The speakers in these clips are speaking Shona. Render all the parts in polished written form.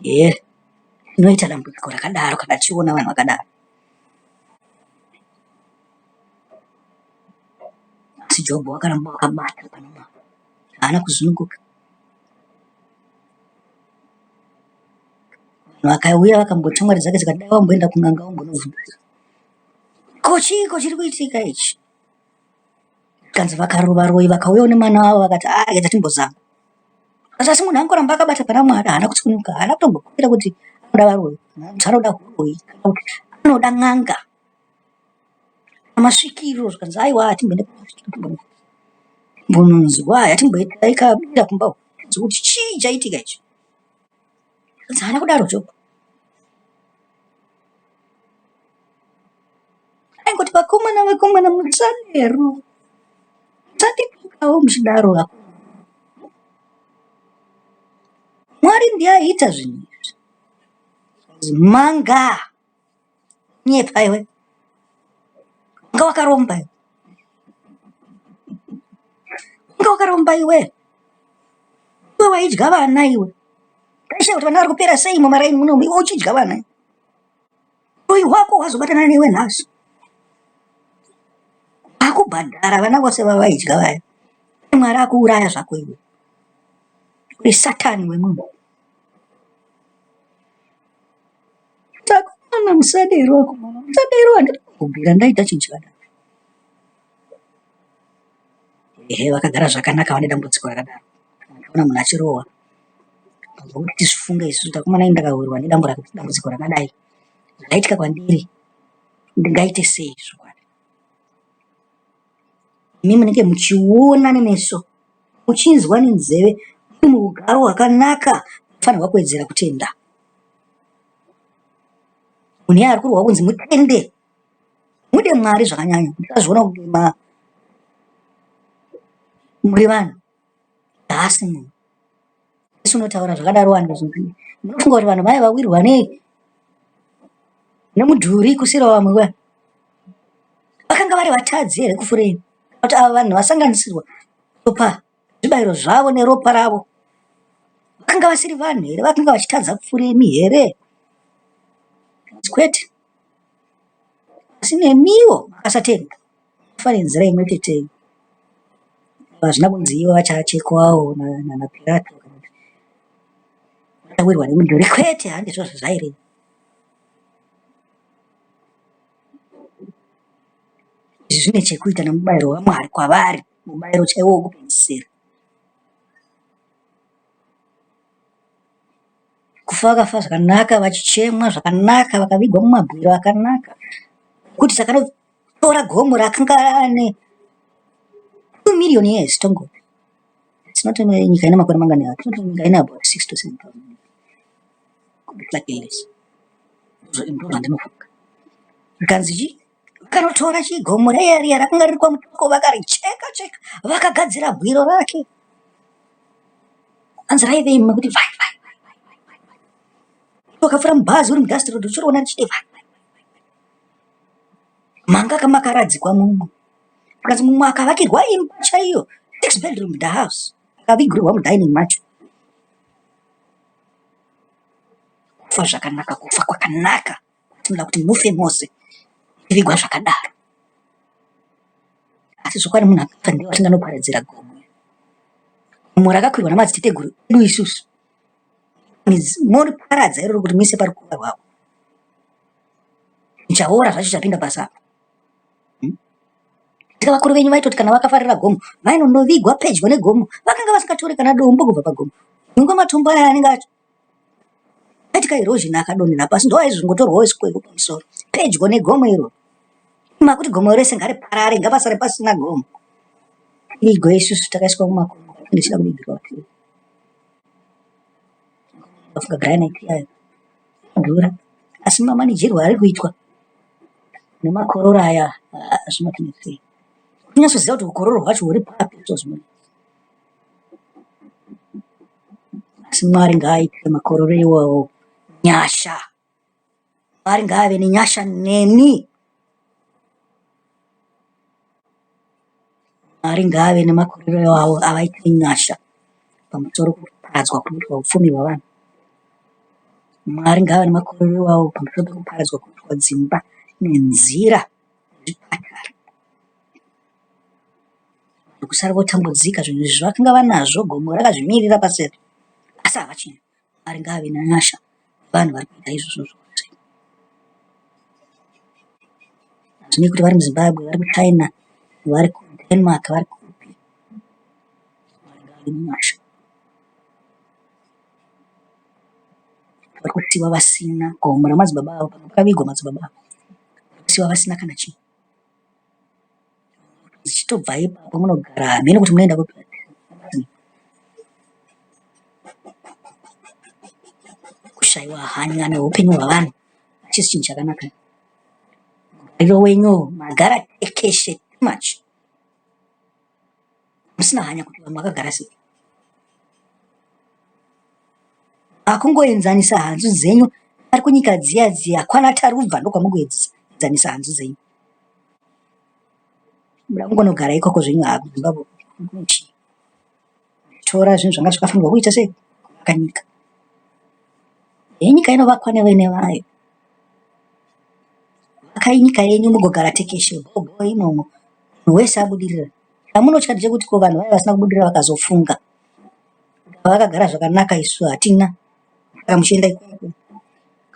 Ehe, tinoita dambudziko rakadaro kana tichiona vanhu vakadaro. Asi Jobho wakaramba wakabata pana Mwari, haana kuzununguka. Vanhu vakauya vakamboti shamwari dzake dzikati dai wamboenda kun'anga wambonobvunza. Ko chiiko chiri kuitika ichi? Zvikanzi varoyi vakauyawo nemwana wavo vakati ah rega timbozama. Asi asi munhu angoramba akabata pana Mwari haana kutsunyuka haana kutombokumbira kuti anoda varoyi kana kuti anoda huroyi kana kuti anoda n'anga kana masvikiro zvikanzi aiwa hatimboende kumasvikiro timbononzwa hatimboita ikabira kumba uku tinzwe kuti chii chaitika ichi. Zvikanzi haana kudaro Job. Aingoti vakomana vakomana musadero musanditukawo muchidaro vakomana. Mwari ndiye aiita zvinhu izvi. Manga nyepa iwe wanga wakaromba iwe wanga wakaromba iwe iwe waidya vana iwe taishaya kuti vana vari kupera sei mumaraini munomu iwe uchidya vana iwe Uroyi hwako hwazobatana newe nhasi. Akubhadhara vana vose vavaidya vaya. Mwari akuuraya zvako iwe. Uri satani wemunhu. Takomana musadero akomana musadero handidi kumbobvira ndaita chinhu chakadaro. Ehe vakagara zvakanaka vane dambudziko rakadaro. Kana munhu achirohwa kuti tizvifunge isusu kuti akomana ini ndakawirwa nedambudziko rakadai zvakaitika kwandiri ndingaite sei zvokwadi. Imi munenge muchiona nemeso muchinzwa nenzeve muri muugaro hwakanaka munofanirwa kuwedzera kutenda. Munhu iye ari kurwa kunzi mutende mude Mwari zvakanyanya musazviona kunge muri vanhu haasi munhu. Jesu unotaura zvakadaro vanhu vazhinji munofunga kuti vanhu vaya vawirwa nei nemudhuri kusira vamwe vaya vakanga vari vatadzi here kufurei kuti ava vanhu vasanganisirwa ropa zvibayiro zvavo neropa ravo vakanga vasiri vanhu here vakanga vachitadza kupfuuremi here kwete asi nemiwo makasatenda Kufa nenzira imwe cheteyo. Hazvina kunzi ivo vachachekwawo naPirato kana kuti vachawirwa nemudhuri. Kwete, handizvo zvazvaireva. Izvi zvine chekuita nemubayiro waMwari kwavari, mubayiro chaiwo wokupedzisira. Kufa vakafa zvakanaka, vachichemwa zvakanaka, vakavigwa mumabwiro akanaka. Kuti Tora gomo rakanga ane 2 million years tongoti. It's not nyika ine makore mangani ayo. Tinoti nyika ine about 6 to 7 thousand years. Could be slightly less. Ndozvandinofunga. Zvikanzi chii? Vakanotora chii gomo riya riya rakanga riri kwaMutoko vakaricheka cheka vakagadzira bwiro rake. Hanzi raive imi kuti vai vai vai vai vai vai. Wakapfuura mubhazi uri mudust road uchiriona richiti vai vai. Manga makaradzikwa mumwe. Zvikanzi mumwe akavakirwa imba chaiyo six bedroom the house akavigirwa mudining macho. Kufa zvakanaka kufa kwakanaka tinoda kuti mufe mose muchivigwa zvakadaro. Asi zvokwadi munhu akafa ndiye watinganoparadzira gomo. Gomo rakakwirwa namadziteteguru edu isusu. Moriparadza iroro kuti muise parukova rwavo. Chaora zvacho chapinda pasi apa. Hmm? Tika vakuru venyu vaitoti kana vakafarira gomo vainondovigwa pedyo negomo vakanga vasingatori kana dombo kubva pagomo. Nyangwe matombo aya anenge acho aitika erosion akadonhera pasi ndo aizongotorwawo isikweko pamusoro pedyo negomo iro. Makuti gomo rese ngariparare ngapasare pasina gomo. Vigo isusu takaiswa mumakomo ndichida kuvigirwa. Ndafunga granite yayo. Inodhura asi mamanijirwo ari kuitwa nemakororo aya zvinotinetsei. Kunyatsoziva kuti ukororo hwacho huri papi ndozvinonetsa. Asi Mwari ngaaitire makororo iwawo nyasha. Mwari ngaave nenyasha nemi. Mwari ngaave nemakororo iwawo avaitire nyasha. pamusoro pekuparadzwa kunoitwa upfumi hwavanhu. Mwari ngaave nemakororo iwawo pamusoro pekuparadzwa kunoitwa dzimba nenzira nezvipatara. Vanhu kusara votambudzika zvinhu izvi zvavakanga vanazvo gomo rakazvimirira paseri asi havachina. Mwari ngaave nenyasha nevanhu vari kuita izvozvo zvose. Hazvinei kuti vari muZimbabwe, vari kuChina, vari kuDenmark, vari kupi. Mwari ngaave nenyasha. Vari kusiiwa vasina gomo ramadzibaba avo pamwe pakavigwa madzibaba avo. Vari kusiiwa vasina kana chinhu. Dzichitobva ipapo munogara hameno kuti munoenda kupi. Kushaiwa hanya neupenyu hwavanhu hachisi chinhu chakanaka. Mugariro wenyu magara tekeshe too much. Musina hanya kuti vamwe vakagara sei. Makungoenzanisa hanzu dzenyu vari kunyika dziya dziya kwana Tarubva ndokwamukuenzanisa hanzu dzenyu. Muda kungonogara ikoko zvenyu haa kuZimbabwe kune chii? Tora zvinhu zvanga zvakafanirwa kuita sei? Kuvaka nyika. Nyika inovakwa nevene vayo. Vakai nyika yenyu mugogara tekeshe bhobho imomo. Munhu wese abudirira. Chamunotya ndechekuti ko vanhu vaya vasina kubudirira vakazofunga vakagara zvakanaka isu hatina. Saka muchienda ikoko.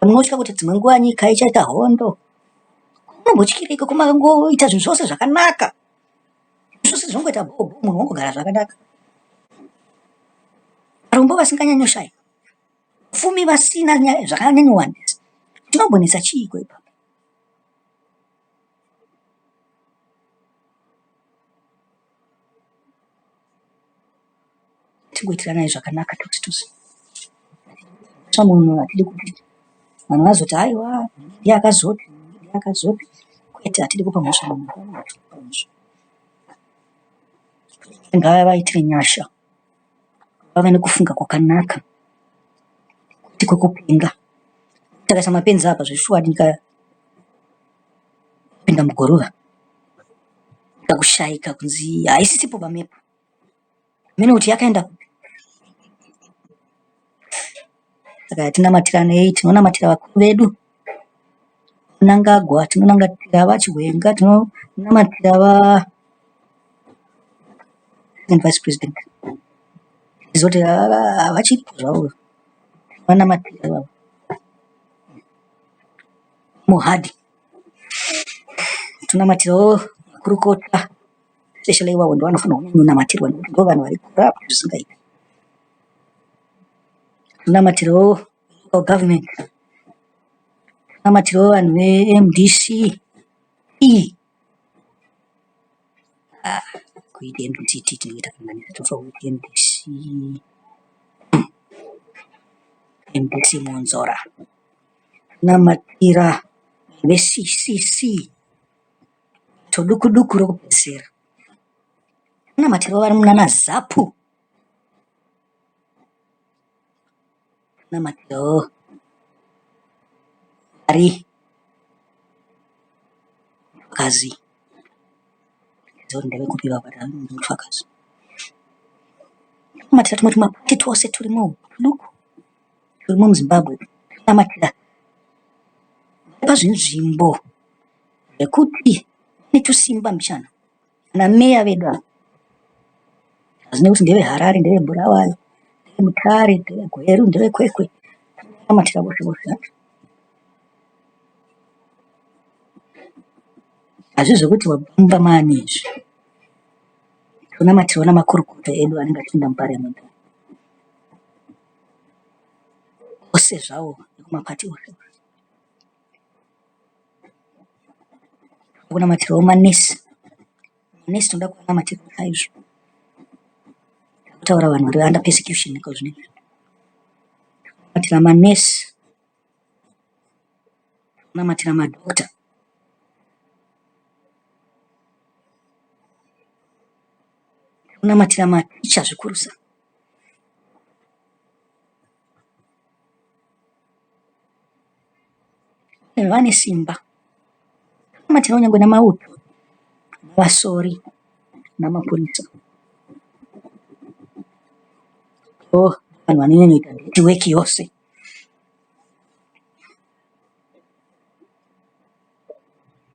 Munotya kuti dzimwe nguva nyika ichaita hondo. Munombotyireiko ko makangoita zvinhu zvose zvakanaka. Zvose zvongoita bhobho munhu wongogara zvakanaka. Varombo vasinganyanyoshayi. Vapfumi vasina zvakanyanyowandisa. Chinombonetsa chiiko ipapo? Tingoitiranai zvakanaka tose tose. Munhu hatidi kuti vanhu vazoti haiwa ndiye akazoti ndiye akazoti. Kwete hatidi kupa mhosva munhu. Ngavaitire nyasha. Vave nekufunga kwakanaka kwete kwekupenga. Takaisa mapenzi apa zveshuwa nyika yapinda muguruva. Kushaika kunzi haisisipo pamepu. Hameno kuti yakaenda kupi. Saka tinamatiranei, tinonamatira vakuru vedu. Mnangagwa, tinonamatira vaChiwenga, tinonamatira va vice president. Tizoti havachiripo zvavo vanamatira ivavo. Mohadi. Tonamatirawo makurukota especially ivavo ndovanofanirwa kunyanyonamatirwa nekuti ndovanhu vari corrupt zvisingaiti. Tonamatirawo local government. Tonamatirawo vanhu veMDC E. Ah, kuita MDCT tinenge takanganisa tofanira kuita MDC MDC Mwonzora. Tonamatira veCCC toduku duku rokupedzisira. Tonamatirawo vari munana Zapu. Tonamatirawo vari mufakazi. Handizivi kuti ndevekupi ivava but mufakazi. Tonamatira tumwe tumapati twose turimo umu tuduku turimo muZimbabwe. Tonamatira pazvinzvimbo zvekuti vane tusimba mbichana. Ana meya vedu ava hazvinei kuti ndeve Harare, ndeve Bulawayo, ndeve Mutare, ndeve Gweru, ndeve Kwekwe. Tonamatira vose vose. Hazvisi zvekuti wabva mumba maani izvi. Tonamatirawo namakurukota edu anenge achipinda muparamende. Ose zvawo ekumapati ose. Kunamatirawo manesi. Manesi tinoda kuvanamatira chaizvo. Kutaura vanhu vari under persecution ikozvino. Kunamatira manesi. Kunamatira madhokota. Kunamatira maticha zvikurusa. Vane simba vanonamatira kunyangwe namauto, navasori namapurisa. Ndo vanhu vanonyanyoita dirty work yose.